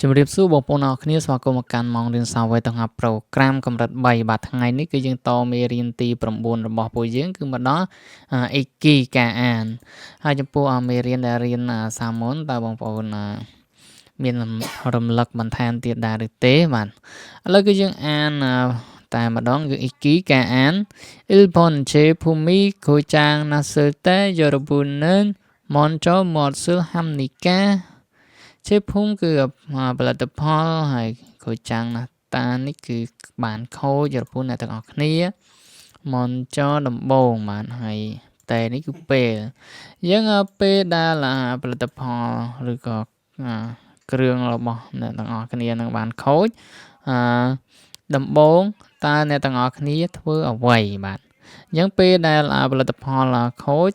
ជំរាបសួរបងប្អូនអរគ្នាស្វាគមន៍មកកាន់ម៉ោងរៀនសាវ័យទាំងហាប្រូក្រាមកម្រិត3បាទថ្ងៃនេះគឺយើងតមេរៀនទី9របស់ពួកយើងគឺមកដល់អេគីការអានហើយចំពោះមេរៀនដែលរៀនសាមុនតើបងប្អូនមានរំលឹកបន្ថែមទៀតដែរឬទេបាទឥឡូវគឺយើងអានតែម្ដងគឺអ៊ីគីការអាន 1번 제품이 고장 났을 때 여러분은 먼저 무엇을 합니까? 제품 គឺផលិតផលហើយ 고장 났다 នេះគឺបានខូចរពូនអ្នកទាំងអស់គ្នា 먼저 ដំបូងបាទហើយតែនេះគឺពេលយើងពេលដែលផលិតផលឬក៏គ្រឿងរបស់អ្នកទាំងអស់គ្នានឹងបានខូចអឺដំបូងតើអ្នកទាំងអស់គ្នាធ្វើអ្វីបាទអញ្ចឹងពេលដែលផលិតផលខូច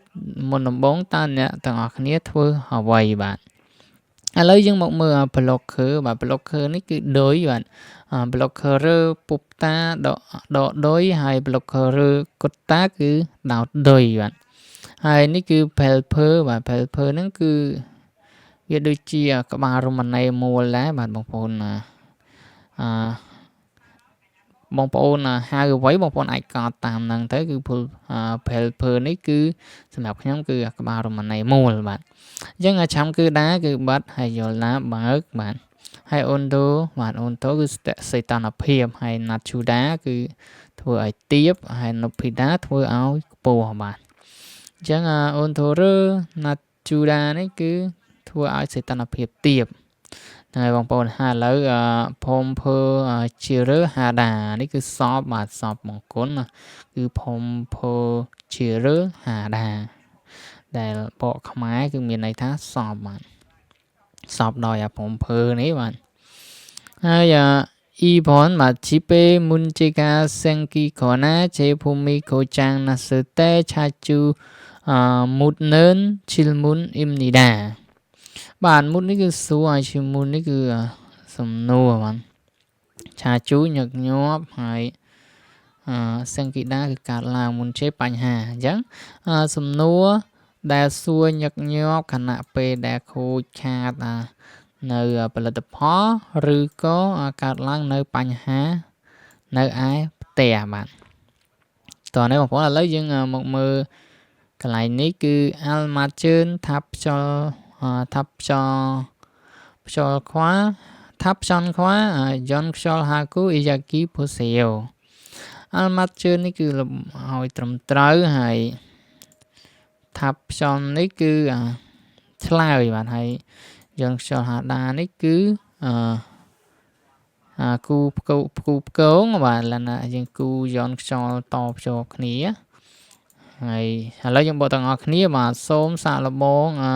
មុនដំបូងតើអ្នកទាំងអស់គ្នាធ្វើអ្វីបាទឥឡូវយើងមកមើល blocker បាទ blocker នេះគឺឌុយបាទ blocker ពុបតាដកដកឌុយហើយ blocker គុតតាគឺដោតឌុយបាទហើយនេះគឺ pelper បាទ pelper ហ្នឹងគឺវាដូចជាក្បាលរមណីមូលដែរបាទបងប្អូនអឺបងប្អូនហៅអ្វីបងប្អូនអាចកត់តាមហ្នឹងទៅគឺ pelper នេះគឺសម្រាប់ខ្ញុំគឺក្បាលរមណីមូលបាទអញ្ចឹងឆាំគឺដាគឺបិទហើយយល់ណាបើកបាទហើយអូនតូបាទអូនតូគឺសីតុណ្ហភាពហើយណាត់ឈូដាគឺធ្វើឲ្យទៀបហើយនុភីដាធ្វើឲ្យខ្ពស់បាទអញ្ចឹងអូនតូឬណាត់ជូដានេះគឺធ្វើឲ្យសីតុណ្ហភាពទៀបហើយបងប្អូនហើយឥឡូវភូមិភើជារើហាដានេះគឺសពបាទសពមង្គលគឺភូមិភើជារើហាដាដែលបកខ្មែរគឺមានន័យថាសពបាទសពដោយអាភូមិភើនេះបាទហើយ 2번 បាទ 집에 문제가 생기거나 제품이 고장 났을 때 자주 묻는 질문입니다. បាទ 묻 នេះគឺសួរហើយ 질문 នេះគឺសំណួរបាទ 자주 ញឹកញាប់ហើយអឺ 생기다 គឺកើតឡើង 문제 បញ្ហាអញ្ចឹងសំណួរដែលសួរញឹកញាប់ខណៈពេលដែលខូចខាតនៅផលិតផលឬក៏កើតឡើងនៅបញ្ហានៅឯផ្ទះបាទតោះនេះបងប្អូនឥឡូវយើងមកមើលកន្លែងនេះគឺ 알맞은 답절 답절 ខ្យល់ខ្វា 답변과 연결하고 이야기해 보세요. 알맞은 នេះគឺឲ្យត្រឹមត្រូវហើយ 답변 នេះគឺឆ្លើយបាទហើយ 연결하다 នេះគឺអឺអាគូផ្គូផ្គូផ្គងបាទលណាយើងគូ 연결 តភ្ជាប់គ្នាហើយឥឡូវយើងបកទាំងអស់គ្នាបាទសូមសាកល្បងអ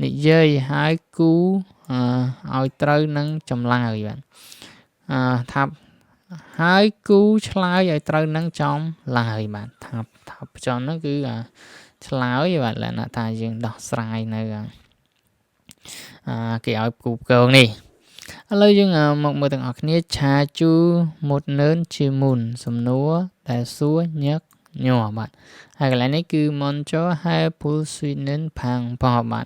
និយាយហើយគូឲ្យត្រូវនឹងចម្លើយបាទអថាប់ហើយគូឆ្លើយឲ្យត្រូវនឹងចំឡើយបាទថាប់ថាប់ចំហ្នឹងគឺឆ្លើយបាទលក្ខណៈថាយើងដោះស្រាយនៅអាគេឲ្យគូផ្គងនេះឥឡូវយើងមកមើលទាំងអស់គ្នា자주 묻는 질문 សំណួរដែលសួរញឹកញាប់បាទហើយកន្លែងនេះគឺ 먼저 해볼 수 있는 방법 បាទ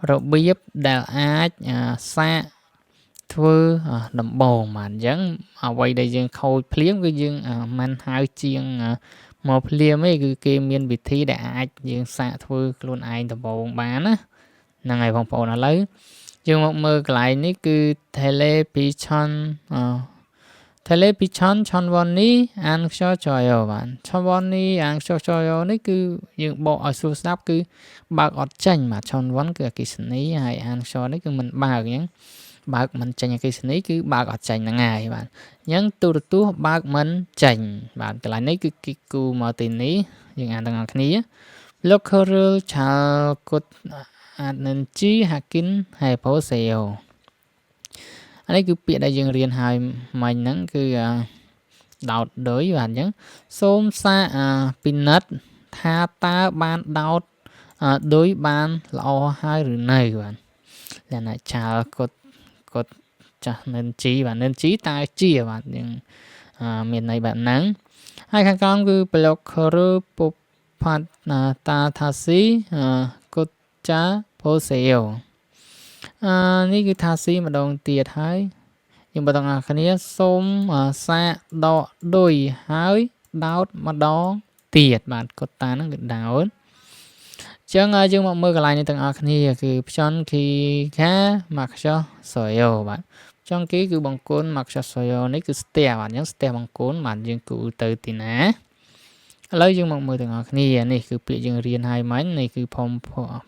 របៀបដែលអាចសាកធ្វើដំបងបាទអញ្ចឹងអ្វីដែលយើងខូចភ្លាមគឺយើងមិនហៅជាងមកភ្លាមទេគឺគេមានវិធីដែលអាចយើងសាកធ្វើខ្លួនឯងដំបងបានណាហ្នឹងហើយបងប្អូនឥឡូវយើងមកមើលកន្លែងនេះគឺ 텔레비전 텔레비전 전원이 안 켜져요 បាទ 전원이 안 켜져요 នេះគឺយើងបកឲ្យស្រួលស្ដាប់គឺបើកអត់ចេញបាទ 전원 គឺអគ្គិសនីហើយ 안 켜 នេះគឺមិនបើកអញ្ចឹងបើកមិនចេញអគ្គិសនីគឺបើកអត់ចេញហ្នឹងហើយបាទអញ្ចឹងទូរទស្សន៍បើកមិនចេញបាទកន្លែងនេះគឺគេគូមកទីនេះយើងអានទាំងអស់គ្នា 블로커를 잘 꽂았는지 확인해 보세요. អានេះគឺពាក្យដែលយើងរៀនហើយមិញហ្នឹងគឺដោតដោយបាទអញ្ចឹងសូមសាកពិនិត្យថាតើបានដោតដោយបានល្អហើយឬនៅបាទលក្ខណៈ 잘 꽂 ចាស់ 는지 បាទ 는지 តើជាបាទយើងមានន័យបែបហ្នឹងហើយខាងក្រោមគឺ 블로커를 뽑았다 다시 꽂아 보세요. អឺនេះគឺថាស៊ីម្ដងទៀតហើយយើងបន្តទាំងអស់គ្នាសូមសាកដកឌុយហើយដោតម្ដងទៀតបាទកុតាហ្នឹងគឺដោតចឹងយើងមកមើលកន្លែងនេះទាំងអស់គ្នាគឺផ្ចន់គីខាម៉ាក់ចោសូយ៉ូបាទចង់គីគឺបង្គន់ម៉ាក់ចោសូយ៉ូនេះគឺស្ទះបាទអញ្ចឹងស្ទះបង្គន់បាទយើងគូទៅទីណាឥឡូវយើងមកមើលទាំងអស់គ្នានេះគឺពាក្យយើងរៀនហើយមិញនេះគឺផុំ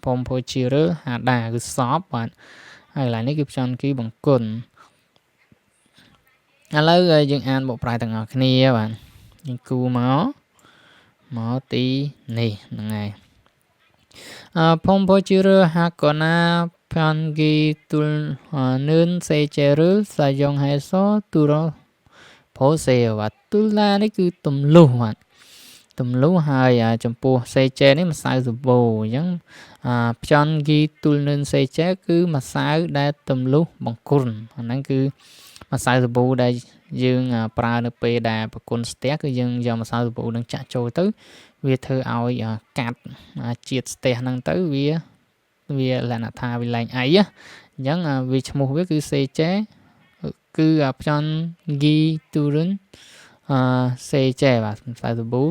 ផុំផូជីរហាដាគឺសពបាទហើយកន្លែងនេះគឺផ្ចន់គីបង្គន់ឥឡូវយើងអានបកប្រែទាំងអស់គ្នាបាទយើងគូមកមកទីនេះហ្នឹងហើយអផុំផូជីរហាកណា변기 뚫는 세제를 사용해서 뚫어 보세요 បាទ 뚫다 នេះគឺទម្លុះបាទទម្លុះហើយចំពោះសេចែនេះម្សៅសាប៊ូអញ្ចឹង 변기 뚫는 세제 គឺម្សៅដែលទម្លុះបង្គន់អាហ្នឹងគឺម្សៅសាប៊ូដែលយើងប្រើនៅពេលដែលប្រគុណស្ទះគឺយើងយកម្សៅសាប៊ូនឹងចាក់ចូលទៅវាធ្វើឲ្យកាត់ជាតិស្ទះហ្នឹងទៅវាវាលក្ខណៈថាវាលែងអីអញ្ចឹងវាឈ្មោះវាគឺ 세제 គឺ 변기 뚫는 អឺ 세제 បាទម្សៅសាប៊ូ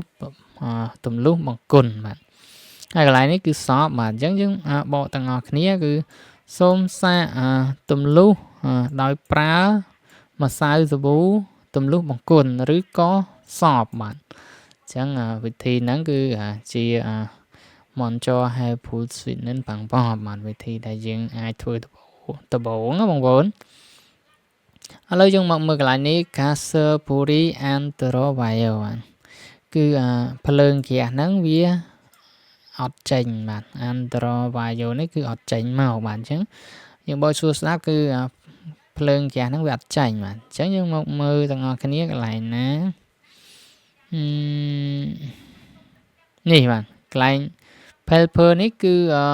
ទម្លុះបង្គន់បាទហើយកន្លែងនេះគឺសពបាទអញ្ចឹងយើងបកទាំងអស់គ្នាគឺសូមសាកទម្លុះដោយប្រើម្សៅសាប៊ូទម្លុះបង្គន់ឬក៏សពបាទអញ្ចឹងវិធីហ្នឹងគឺជា 먼저 해볼 수 있는 방법 បាទវិធីដែលយើងអាចធ្វើដំបូងណាបងប្អូនឥឡូវយើងមកមើលកន្លែងនេះ 가스불이 안 들어와요 បាទគឺភ្លើងហ្គាសហ្នឹងវាអត់ចេញបាទ 안 들어와요 នេះគឺអត់ចេញមកបាទអញ្ចឹងយើងបើសួរស្ដាប់គឺភ្លើងហ្គាសហ្នឹងវាអត់ចេញបាទអញ្ចឹងយើងមកមើលទាំងអស់គ្នាកន្លែងណានេះបាទកន្លែង helper នេះគឺអឺ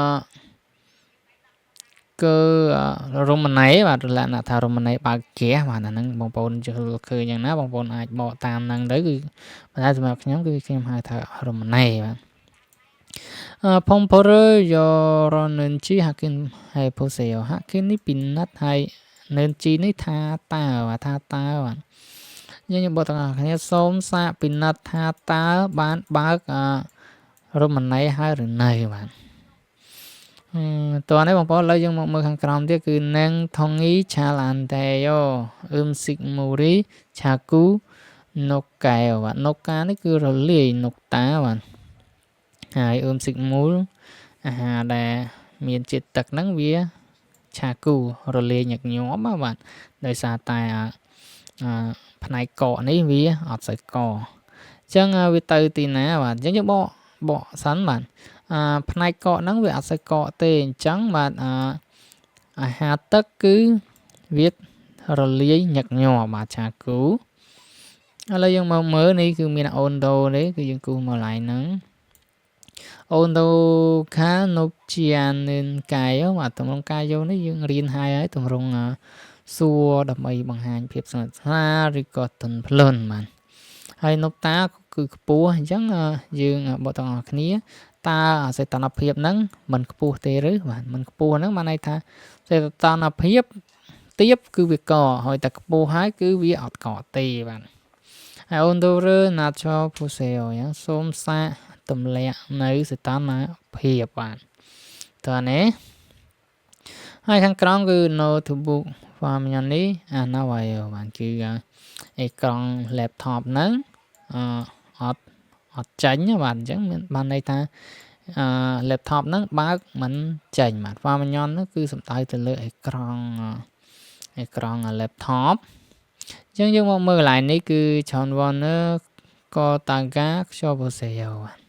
គឺរមណីបាទលក្ខណៈថារមណីបើកហ្គាសបាទអាហ្នឹងបងប្អូនយល់ឃើញយ៉ាងណាបងប្អូនអាចបកតាមហ្នឹងទៅគឺប៉ុន្តែសម្រាប់ខ្ញុំគឺខ្ញុំហៅថារមណីបាទ 펌프를 열었는지 확인해 보세요. 확인 នេះពិនិត្យហើយ 는지 នេះថាតើបាទថាតើបាទយើងបកទាំងអស់គ្នាសូមសាកពិនិត្យថាតើបានបើករមណីហើយឬនៅបាទតោះនេះបងប្អូនឥឡូវយើងមកមើលខាងក្រោមទៀតគឺ 냉통이 잘 안 돼요. 음식물이 자꾸 녹아요 បាទ 녹아 នេះគឺរលាយ 녹다 បាទហើយ 음식물 អាហារដែលមានជាតិទឹកហ្នឹងវា 자꾸 រលាយញឹកញាប់បាទដោយសារតែផ្នែកកកនេះវាអត់សូវកអញ្ចឹងវាទៅទីណាបាទអញ្ចឹងយើងបកបកសិនបាទអាផ្នែកកកហ្នឹងវាអត់សូវកកទេអញ្ចឹងបាទអាអាហារទឹកគឺវារលាយញឹកញាប់បាទ 자꾸 ឥឡូវយើងមកមើលនេះគឺមាន 온도 នេះគឺយើងគូសមកឡៃហ្នឹង 온도가 높지 않은가요 បាទទម្រង់ 까요 នេះយើងរៀនហើយហើយទម្រង់សួរដើម្បីបង្ហាញភាពស្និទ្ធស្នាលឬក៏ទន់ភ្លន់បាទហើយ 높다 គឺខ្ពស់អញ្ចឹងយើងបកទាំងអស់គ្នាតើសីតុណ្ហភាពហ្នឹងមិនខ្ពស់ទេឬបាទមិនខ្ពស់ហ្នឹងបានន័យថាសីតុណ្ហភាពទាបគឺវាកហើយតែខ្ពស់ហើយគឺវាអត់កទេបាទហើយ 온도를 낮춰보세요 យ៉ាងសូមសាកទម្លាក់នៅសីតុណ្ហភាពបាទតើនេះហើយខាងក្រោមគឺ notebook 화면이 안 나와요 បាទគឺអេក្រង់ laptop ហ្នឹងអអត់អត់ចេញបាទអញ្ចឹងមានបានន័យថាអឺ laptop ហ្នឹងបើកមិនចេញបាទ 화면 ហ្នឹងគឺសំដៅទៅលើអេក្រង់អេក្រង់ laptop អញ្ចឹងយើងមកមើលកន្លែងនេះគឺ 전원을 껐다가 켜보세요 បាទ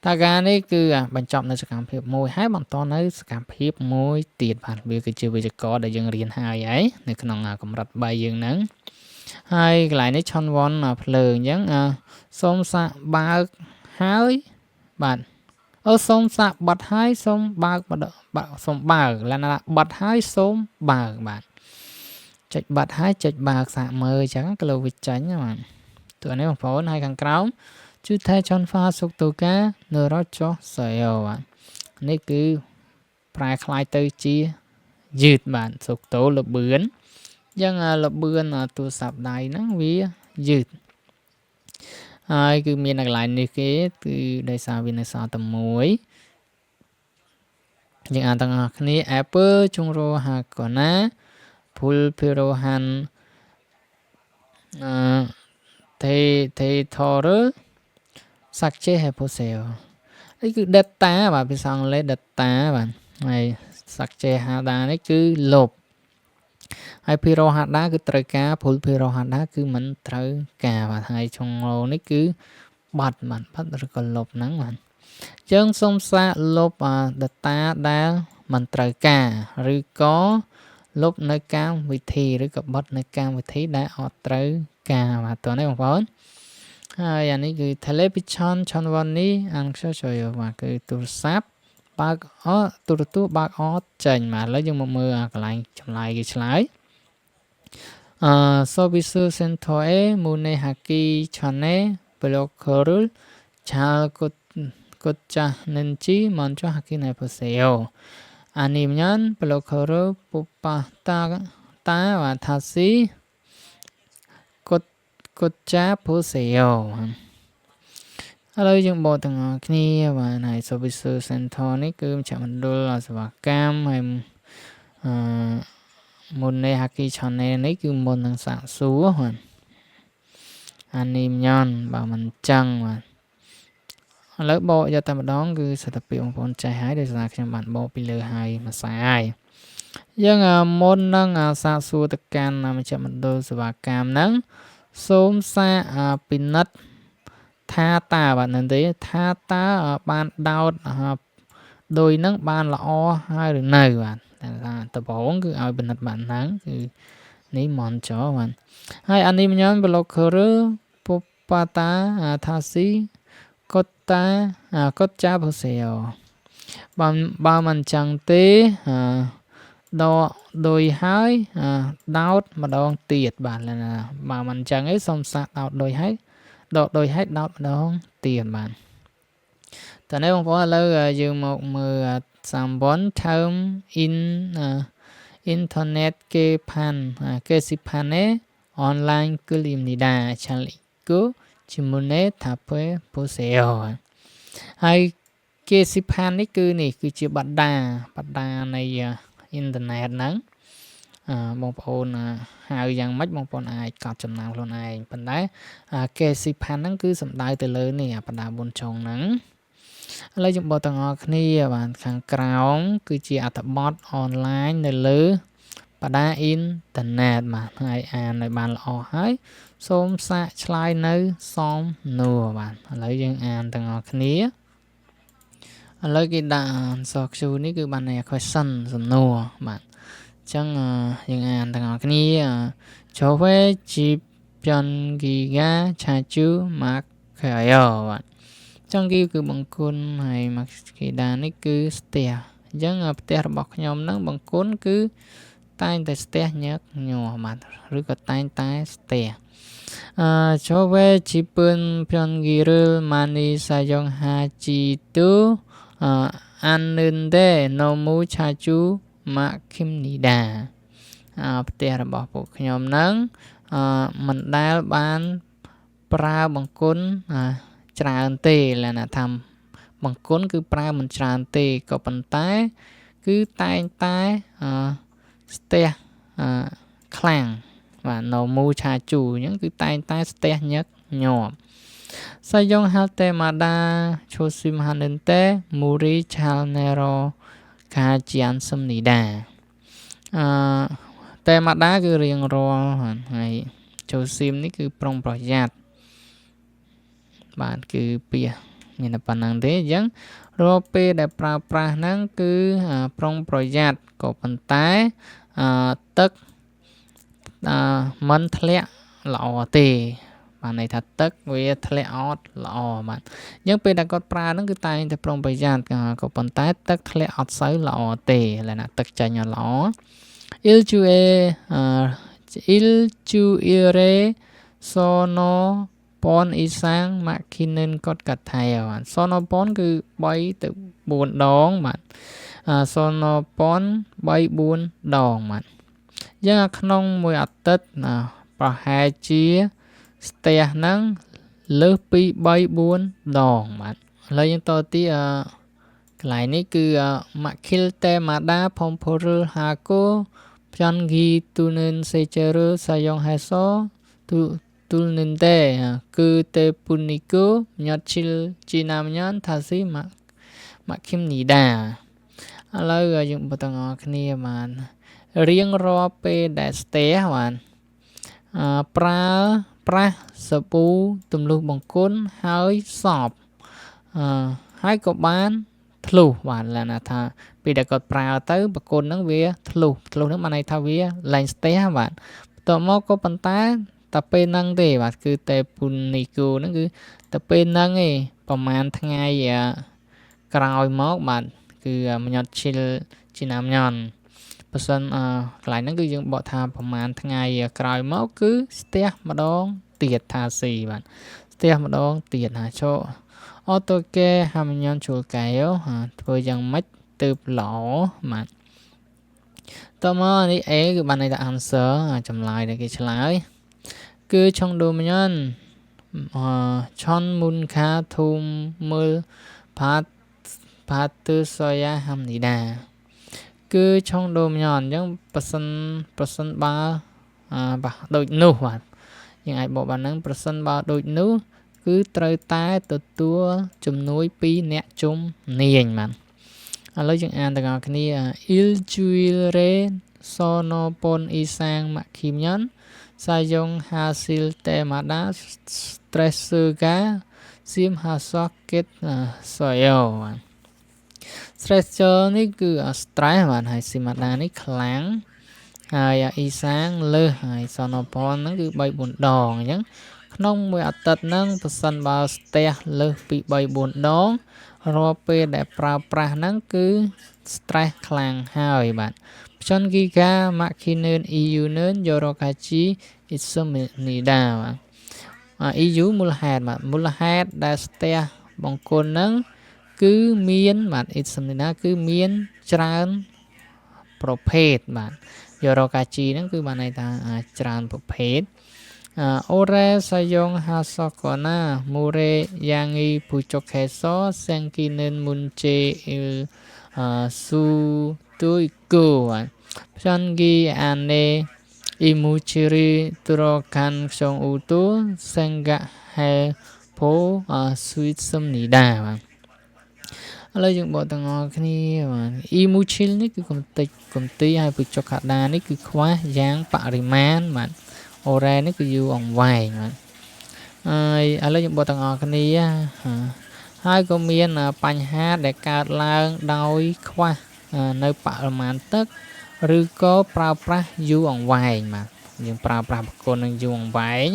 다가 នេះគឺបញ្ចប់នៅសកម្មភាពមួយហើយបន្តនៅសកម្មភាពមួយទៀតបាទវាគឺជាវិជ្ជាករដែលយើងរៀនហើយហើយនៅក្នុងកម្រិត3យើងហ្នឹងហើយកន្លែងនេះ전원ភ្លើងអញ្ចឹងសូមសាកបើកហើយបាទអូសូមសាកបិទហើយសូមបើកសូមបើកលក្ខណៈបិទហើយសូមបើកបាទចុចបិទហើយចុចបើកសាកមើលអញ្ចឹងក៏លើវាចាញ់បាទតួនេះបងប្អូនហើយខាងក្រោម 휴대전화 속도가 늘어졌어요 បាទនេះគឺប្រែក្លាយទៅជា យឺតបាទ 속도 ល្បឿនអញ្ចឹងល្បឿនទូរស័ព្ទដៃហ្នឹងវាយឺតហើយគឺមាននៅកន្លែងនេះគេគឺដោយសារវានៅសល់តែមួយយើងអានទាំងអស់គ្នា Apple ជុងរោហាកូណា 불필요한 អឺ 데이터를 삭제해보세요 នេះគឺ data បាទភាសាអង់គ្លេស data បាទហើយ 삭제하다 នេះគឺលុបហើយ 필요하다 គឺត្រូវការ 불필요하다 គឺមិនត្រូវការបាទហើយចុងរនេះគឺបាត់បាទបាត់ឬក៏លុបហ្នឹងបាទអញ្ចឹងសូមសាកលុប data ដែលមិនត្រូវការឬក៏លុបនៅកម្មវិធីឬក៏បិទនៅកម្មវិធីដែលអត់ត្រូវការបាទតោះនេះបងប្អូនហើយអានេះគឺ television 전원이 안 켜져요 បាទគឺទូរស័ព្ទបើកអទូរទស្សន៍បើកអត់ចេញបាទឥឡូវយើងមកមើលអាកន្លែងចម្លើយគេឆ្លើយអឺ 서비스 센터에 문의하기 전에 블로커를 잘 꽂았는지 먼저 확인해 보세요. 아니면 블로커를 뽑았다가 다시 꽂아 보세요. ឥឡូវយើងបកទាំងអស់គ្នាបាទហើយ Service Center នេះគឺមជ្ឈមណ្ឌលសេវាកម្មហើយអឺ 문의하기 전에 នេះគឺមុននឹងសាកសួរបាទ 아니면 បើមិនចឹងបាទឥឡូវបកយកតែម្ដងគឺសិតតែពីបងប្អូនចេះហើយដោយសារខ្ញុំបានបកពីលើហើយមួយខ្សែហើយយើងមុននឹងសាកសួរទៅកាន់មជ្ឈមណ្ឌលសេវាកម្មហ្នឹងសូមសាកពិនិត្យថាតើបាទនឹងទេថាតើបានដោតដោយនឹងបានល្អហើយឬនៅបាទតែថាដំបូងគឺឲ្យពិនិត្យបានហ្នឹងគឺនេះ먼저 បាទហើយ 아니면 블로커를 뽑았다 다시 꽂아 꽂아 보세요 បើបើមិនចឹងទេដកដោយហើយដោតម្ដងទៀតបាទបើមិនចឹងឯងសូមសាកដោតដោយហើយដកដោយហើយដោតម្ដងទៀតបាទតើនេះបងប្អូនឥឡូវយើងមកមើល 3번 다음 인 인터넷 게시판에 온라인 글입니다. 잘 읽고 질문에 답해 보세요. ហើយ 게시판 នេះគឺនេះគឺជាបដាបដានៃអ៊ីនធឺណិតហ្នឹងបងប្អូនហៅយ៉ាងម៉េចបងប្អូនអាចកត់ចំណាំខ្លួនឯងប៉ុន្តែ 게시판 ហ្នឹងគឺសំដៅទៅលើនេះអាបដា4ចុងហ្នឹងឥឡូវយើងបកទាំងអស់គ្នាបាទខាងក្រោមគឺជាអត្ថបទអនឡាញនៅលើបដាអ៊ីនធឺណិតបាទហើយអានឲ្យបានល្អហើយសូមសាកឆ្លើយនៅសំណួរបាទឥឡូវយើងអានទាំងអស់គ្នាឥឡូវគេដាក់អក្សរ Q នេះគឺបានន័យ question សំណួរបាទអញ្ចឹងយើងអានទាំងអស់គ្នា저희 집 변기가 자주 막혀요 បាទចង់គេគឺបង្គន់ហើយ 막히다 នេះគឺស្ទះអញ្ចឹងផ្ទះរបស់ខ្ញុំហ្នឹងបង្គន់គឺតែងតែស្ទះញឹកញាប់បាទឬក៏តែងតែស្ទះអឺ저희 집은 변기를 많이 사용하지도 않는데 너무 자주 막힙니다. ផ្ទះរបស់ពួកខ្ញុំហ្នឹងអឺមិនដែលបានប្រើបង្គន់ច្រើនទេលក្ខណៈថាបង្គន់គឺប្រើមិនច្រើនទេក៏ប៉ុន្តែគឺតែងតែស្ទះខ្លាំងបាទ 너무 자주 អញ្ចឹងគឺតែងតែស្ទះញឹកញាប់ 사용할 때마다 조심하는데 물이 잘 내려가지 않습니다. អឺ 때마다 គឺរៀងរាល់ហើយ 조심 នេះគឺប្រុងប្រយ័ត្នបាទគឺពាក្យមានតែប៉ុណ្្នឹងទេអញ្ចឹងរាល់ពេលដែលប្រើប្រាស់ហ្នឹងគឺប្រុងប្រយ័ត្នក៏ប៉ុន្តែអឺទឹកអឺមិនធ្លាក់ល្អទេបាទន័យថាទឹកវាធ្លាក់អត់ល្អបាទអញ្ចឹងពេលដែលគាត់ប្រើហ្នឹងគឺតែងតែប្រុងប្រយ័ត្នក៏ប៉ុន្តែទឹកធ្លាក់អត់សូវល្អទេលក្ខណៈទឹកចេញអត់ល្អ 일주에 일주일에 서너 번 번 이상 막히는 것 같아요. បាទ 서너 번 គឺ3ទៅ4ដងបាទ 서너 번 3 4ដងបាទយើងក្នុងមួយអាទិត្យណាប្រហែលជាស្ទះហ្នឹងលើសពី3 4ដងបាទឥឡូវយើងតទីអកន្លែងនេះគឺ 막힐 때마다 펌프를 하고 변기 뚫는 세제를 사용해서 뚫는데 그때뿐이고 며칠 지나면 다시 막힙니다. ឥឡូវយើងបន្តទាំងអស់គ្នាបានរៀងរាល់ពេលដែលស្ទះបានអឺប្រើប្រាស់សាប៊ូទម្លុះបង្គន់ហើយសបអឺហើយក៏បានធ្លុះបាទលក្ខណៈថាពេលដែលគាត់ប្រើទៅបង្គន់ហ្នឹងវាធ្លុះធ្លុះហ្នឹងបានន័យថាវាលែងស្ទះបាទបន្ទាប់មកក៏ប៉ុន្តែតែពេលហ្នឹងទេបាទគឺ때뿐이고ហ្នឹងគឺតែពេលហ្នឹងឯងប្រហែលថ្ងៃក្រោយមកបាទគឺ며칠 지나면 បើសិនកន្លែងហ្នឹងគឺយើងបកថាប្រហែលថ្ងៃក្រោយមកគឺស្ទះម្ដងទៀត다시បាទស្ទះម្ដងទៀតណាចូល 어떻게 하면 좋을까요 ធ្វើយ៉ាងម៉េចទើបល្អបាទតមកនេះ A គឺបានន័យថា answer ចម្លើយដែលគេឆ្លើយគឺ정도면 전문가 도움을 받으셔야 합니다. គឺ정도면 អញ្ចឹងប្រសិនប្រសិនបើអឺបាទដូចនោះបាទយើងអាចបកបានហ្នឹងប្រសិនបើដូចនោះគឺត្រូវតែទទួលជំនួយពីអ្នកជំនាញបាទឥឡូវយើងអានទាំងអស់គ្នា 일주일에 서너 번 이상 막히면 사용하실 때마다 스트레스가 심하셨겠어요. បាទ stress នេះគឺ stress បាទហើយ 심하다 នេះខ្លាំងហើយ 이상 លើសហើយ 서너 번 ហ្នឹងគឺ3 4ដងអញ្ចឹងក្នុងមួយអាទិត្យហ្នឹងប្រសិនបើស្ទះលើសពី3 4ដងរាល់ពេលដែលប្រើប្រាស់ហ្នឹងគឺ stress ខ្លាំងហើយបាទ 변기가 막히는 이유는 여러 가지 있습니다. បាទ 이유 មូលហេតុបាទមូលហេតុដែលស្ទះបង្គន់ហ្នឹងគឺមានបាទ 있습니다 គឺមានច្រើនប្រភេទបាទ 여러 가지 ហ្នឹងគឺបានន័យថាច្រើនប្រភេទ 오래 사용하셨거나 물의 양이 부족해서 생기는 문제일 수도 있고 변기 안에 이물질이 들어간 경우도 생각해 볼 수 있습니다. បាទឥឡូវយើងបកទាំងអស់គ្នាបាទ 이물질 នេះគឺកំតិចកំទីហើយ 부족하다 នេះគឺខ្វះយ៉ាងបរិមាណបាទ 오래 នេះគឺយូរអង្វែងបាទហើយឥឡូវយើងបកទាំងអស់គ្នាហើយក៏មានបញ្ហាដែលកើតឡើងដោយខ្វះនៅបរិមាណទឹកឬក៏ប្រើប្រាស់យូរអង្វែងបាទយើងប្រើប្រាស់បង្គន់នឹងយូរអង្វែង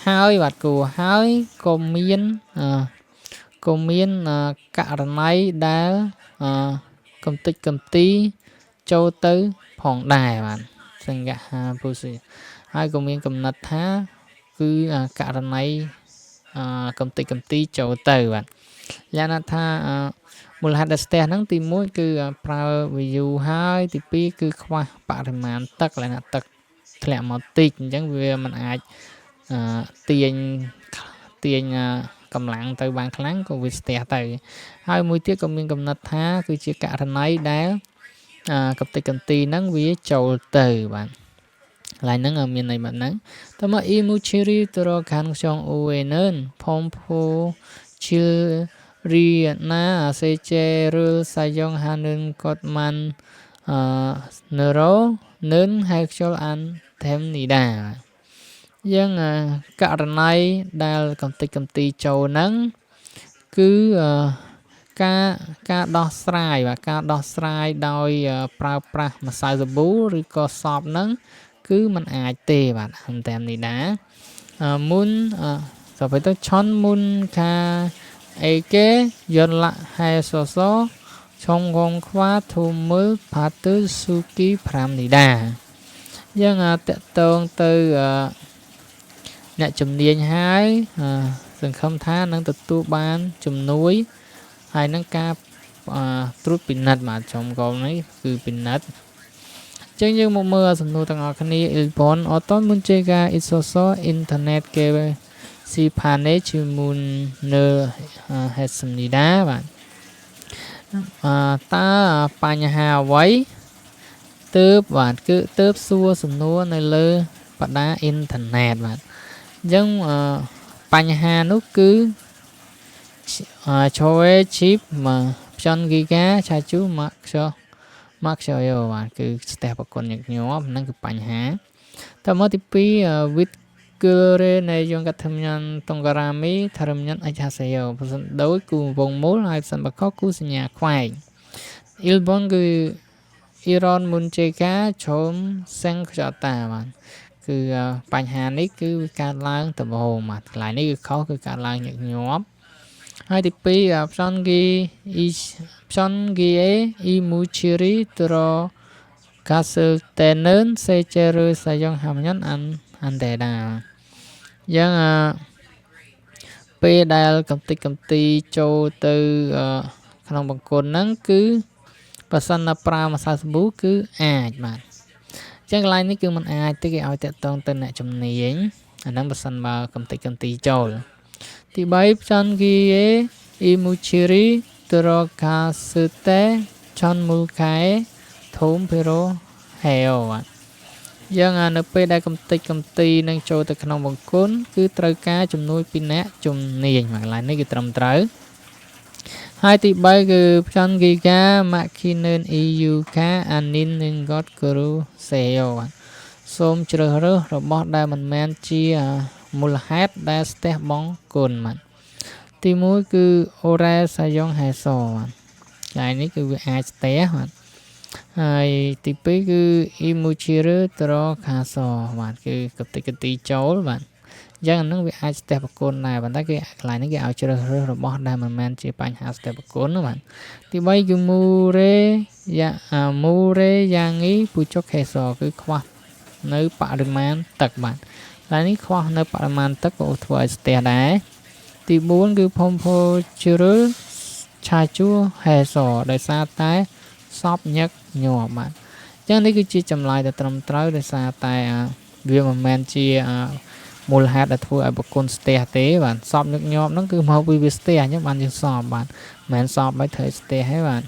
ហើយបាទគួរហើយក៏មានក៏មានករណីដែលកំតិចកំទីចូលទៅផងដែរបាទសង្កហាពុសិហើយក៏មានកំណត់ថាគឺករណីកំតិចកំទីចូលទៅបាទយ៉ាងណាថាមូលហេតុដែលស្ទះហ្នឹងទី1គឺប្រើវាយូរហើយទី2គឺខ្វះបរិមាណទឹកលក្ខណៈទឹកធ្លាក់មកតិចអញ្ចឹងវាមិនអាចទាញទាញកម្លាំងទៅបានខ្លាំងក៏វាស្ទះទៅហើយមួយទៀតក៏មានកំណត់ថាគឺជាករណីដែលកំតិចកំទីហ្នឹងវាចូលទៅបាទកន្លែងហ្នឹងមានន័យបែបហ្នឹងតមក 이물질이 들어간 경우에는 펌프질이나 세제를 사용하는 것만으로는 해결 안 됩니다. យើងករណីដែលកំតិចកំទីចូលហ្នឹងគឺការការដោះស្រាយបាទការដោះស្រាយដោយប្រើប្រាស់ម្សៅសាប៊ូឬក៏សបហ្នឹងគឺมันអាចទេបាទតាមនេះដែរមុនសទៅទៅ전문가에게 연락하셔서 점검과 도움을 받으시기 바랍니다. យើងតាក់ទងទៅ អ្នកជំនាញហើយសង្ឃឹមថានឹងទទួលបានជំនួយហើយនឹងការត្រួតពិនិត្យបាទចំកនេះគឺពិនិត្យចឹងយើងមកមើលសំណួរទាំងអស់គ្នា 1번 어떤 문제가 있어서 인터넷 게시판에 질문을 했습니다. បាទតើបញ្ហាអ្វីទើបបាទគឺទើបសួរសំណួរនៅលើបដាអ៊ីនធឺណិតបាទអញ្ចឹងបញ្ហានោះគឺ저의 집 변기가 자주 막혀요 បាទគឺស្ទះបង្គន់ញឹកញាប់ហ្នឹងគឺបញ្ហាតមកទី2 윗글의 내용 같으면 동그라미 다르면 X 하세요. បើសិនដូចគូវងមូលហើយបើសិនបើខុសគូសញ្ញាខ្វែង 1번 គឺ 이런 문제가 처음 생겼다 បាទគឺបញ្ហានេះគឺវាកើតឡើងដំបូងបាទកន្លែងនេះគឺខុសគឺកើតឡើងញឹកញាប់ហើយទី2 변기 이 변기에 이물질이 들어갔을 때는 세제를 사용하면 안 된다. យ៉ាងពេលដែលកំតិចកំទីចូលទៅក្នុងបង្គន់ហ្នឹងគឺបើសិនណាប្រើម្សៅសាប៊ូគឺអាចបាទអញ្ចឹងកន្លែងនេះគឺมันអាចទេគេឲ្យតាក់ទងទៅអ្នកជំនាញអាហ្នឹងបើសិនបើកំតិចកំទីចូលទី3 변기에 이물질이 들어갔을 때 전문가의 도움 필요해요. បាទយ៉ាងនៅពេលដែលកំតិចកំទីនឹងចូលទៅក្នុងបង្គន់គឺត្រូវការជំនួយពីអ្នកជំនាញបាទកន្លែងនេះគឺត្រឹមត្រូវហើយទី3គឺ 변기가 막히는 이유가 아닌 것 고르세요. បាទសូមជ្រើសរើសរបស់ដែលមិនមែនជាមូលហេតុដែលស្ទះបង្គន់បាទទី1គឺ 오래 사용해서 បាទកន្លែងនេះគឺវាអាចស្ទះបាទហើយទី2គឺ 이물질이 들어가서 បាទគឺកតិកទីចូលបាទអញ្ចឹងអានឹងវាអាចស្ទះបង្គន់ដែរប៉ុន្តែគេកន្លែងនេះគេឲ្យជ្រើសរើសរបស់ដែលមិនមែនជាបញ្ហាស្ទះបង្គន់ណាបាទទី3គឺ 물의 야 물의 양이 부족해서 គឺខ្វះនៅបរិមាណទឹកបាទកន្លែងនេះខ្វះនៅបរិមាណទឹកក៏ធ្វើឲ្យស្ទះដែរទី4គឺ 펌프질을 자주 해서 ដោយសារតែសពញឹកញាប់បាទអញ្ចឹងនេះគឺជាចម្លើយដែលត្រឹមត្រូវដោយសារតែវាមិនមែនជាមូលហេតុដែលធ្វើឲ្យបង្គន់ស្ទះទេបាទសពញឹកញាប់ហ្នឹងគឺមកពីវាស្ទះអញ្ចឹងបានយើងសពបាទមិនមែនសពឲ្យត្រូវស្ទះទេបាទ។